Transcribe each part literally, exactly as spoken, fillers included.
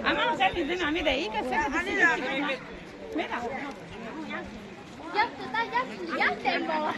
Ama sen izin amida iyi ki sen izin. Mira. Yap, yap, yap, yap.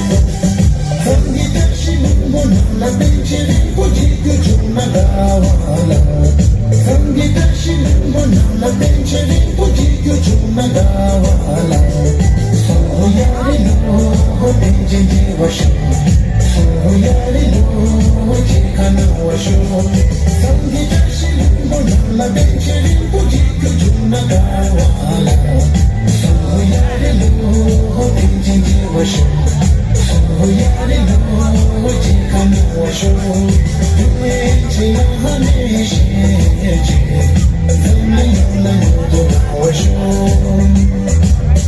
སངས་རྒྱས་བཀྲ་ཤིས་ལྷུན་པོ་རྣམས་ལ་པཎ་ཆེན་རིན་པོ་ཆེ་གྱུར་བྱུང་ན་དགའ་བ་ལ། སངས་རྒྱས་བཀྲ་ཤིས་ལྷུན་པོ་རྣམས་ལ་པཎ་ཆེན་རིན་པོ་ཆེ་གྱུར་བྱུང་ན་དགའ་བ་ལ། སོ་ཡ་རེ་ལོ་པཎ་ཆེན་མཇལ་བར་ཤོག་སོ་ཡ་རེ་ལོ་མཇལ་ཁ་གནང་བར་ཤོག་སངས་རྒྱས་བཀྲ་ཤིས་ལྷུན་པོ་རྣམས་ལ་པཎ་ཆེན་རིན་པོ་ཆེ་གྱུར་བྱུང་ན་དགའ་བ་ལ། སོ་ཡ་རེ་ལོ་པཎ་ཆེན་མཇལ་བར་ཤོག་སོ་ཡ་རེ་ལོ་མཇལ་ཁ་གནང་བར་ཤོག་པཎ་ཆེན་བླ་མའི་ཞལ་མཇལ། འཛམ་གླིང་ཡོངས་ལ་མྱུར་དུ་གནང་བར་ཤོག་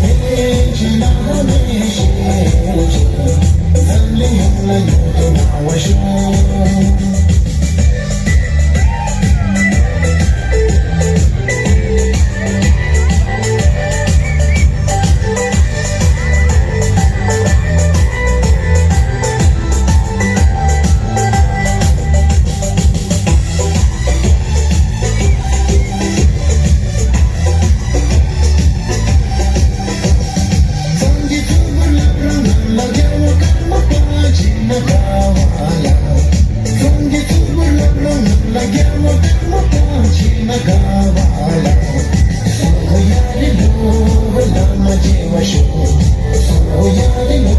པཎ་ཆེན་བླ་མའི་ཞལ་མཇལ། འཛམ་གླིང་ཡོངས་ལ་མྱུར་དུ་གནང་བར་ཤོག་སངས་རྒྱས་ཐུབ་པར་བསླབ་རང་རྣམས་ལ། རྒྱལ་བ་ཀརྨ་པ་མཇལ་ན་དགའ་བ་ལ། སངས་རྒྱས་ཐུབ་པར་བསླབ་རང་རྣམས་ལ། རྒྱལ་བ་ཀརྨ་པ་མཇལ་ན་དགའ་བ་ལ། སོ་ཡ་རེ་ལོ་བླ་མ་མཇལ་བར་ཤོག་སོ་ཡ་རེ་ལོ་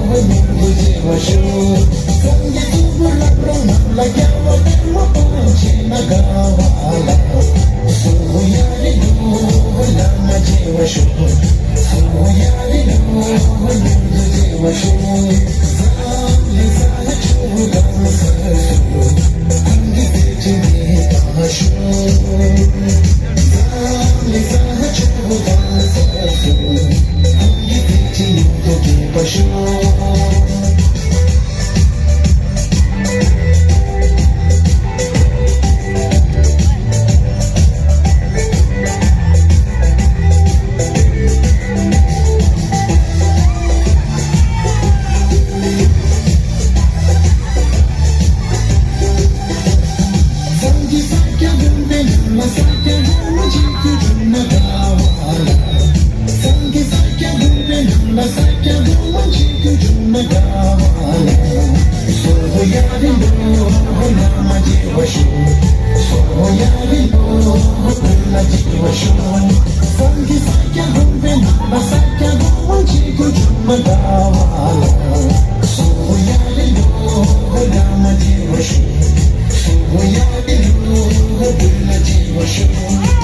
མྱུར་དུ་མཇལ་བར་ཤོག་སངས་རྒྱས་ཐུབ་པར་བསླབ་རང་རྣམས་ལ། རྒྱལ་བ་ཀརྨ་པ་མཇལ་ན་དགའ་བ་ལ། སོ་ཡ་རེ་ལོ་བླ་མ་མཇལ་བར་ཤོག་སོ་ཡ་རེ་ལོ་མྱུར་དུ་མཇལ་བར་ཤོག་འཛམ་གླིང་ས་ཕྱོགས་གང་སར་སུ། ཁོང་གི་བདེ་སྐྱིད་འདི་དང་ཤོག་འཛམ་གླིང་ས་ཕྱོགས་གང་སར་སུ། ཁོང་གི་བདེ་སྐྱིད་མྱུར་དུ་རྒྱས་པར་ཤོག་སངས་རྒྱས་ས་སྐྱ་བུམ་པའི་ནང་ལ། ས་སྐྱ་འོ་མ་འཇིབ་ཏུ་བྱུང་ན་དགའ་བ་ལ། སངས་རྒྱས་ས་སྐྱ་བུམ་པའི་ནང་ལ། ས་སྐྱ་འོ་མ་འཇིབ་ཏུ་བྱུང་ན་དགའ་བ་ལ། སོ་ཡ་རེ་ལོ་བླ་མ་མཇལ་བར་ཤོག་སོ་ཡ་རེ་ལོ་བླ་མ་མཇལ་བར་ཤོག་སངས་རྒྱས་ས་སྐྱ་བུམ་པའི་ནང་ལ། ས་སྐྱ་འོ་མ་འཇིབ་ཏུ་བྱུང་ན་དགའ་བ་ལ། སོ་ཡ་རེ་ལོ་བླ་མ་མཇལ་བར་ཤོག་སོ་ཡ་རེ་ལོ་བླ་མ་མཇལ་བར་ཤོག